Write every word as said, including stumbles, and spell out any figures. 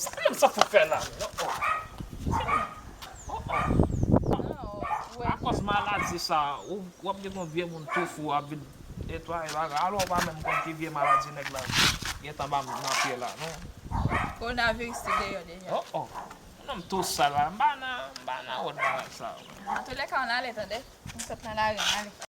Sa menm sa pou fè la. Oh, oh. Oh, oh. Akòz maladi sa, ou w ap gen yon vye moun tou fou ap vin netwaye bagay. Alò, ou pa menm konn ki vye maladi nèg la gentan ba m nan pye la, non. Kowonaviris te deyò deja. Oh, oh. Nonm tou sal la, m pa nan, m pa nan wòd bagay sa. Antoulèka, ann ale, tande. M sot nan lari, ann ale.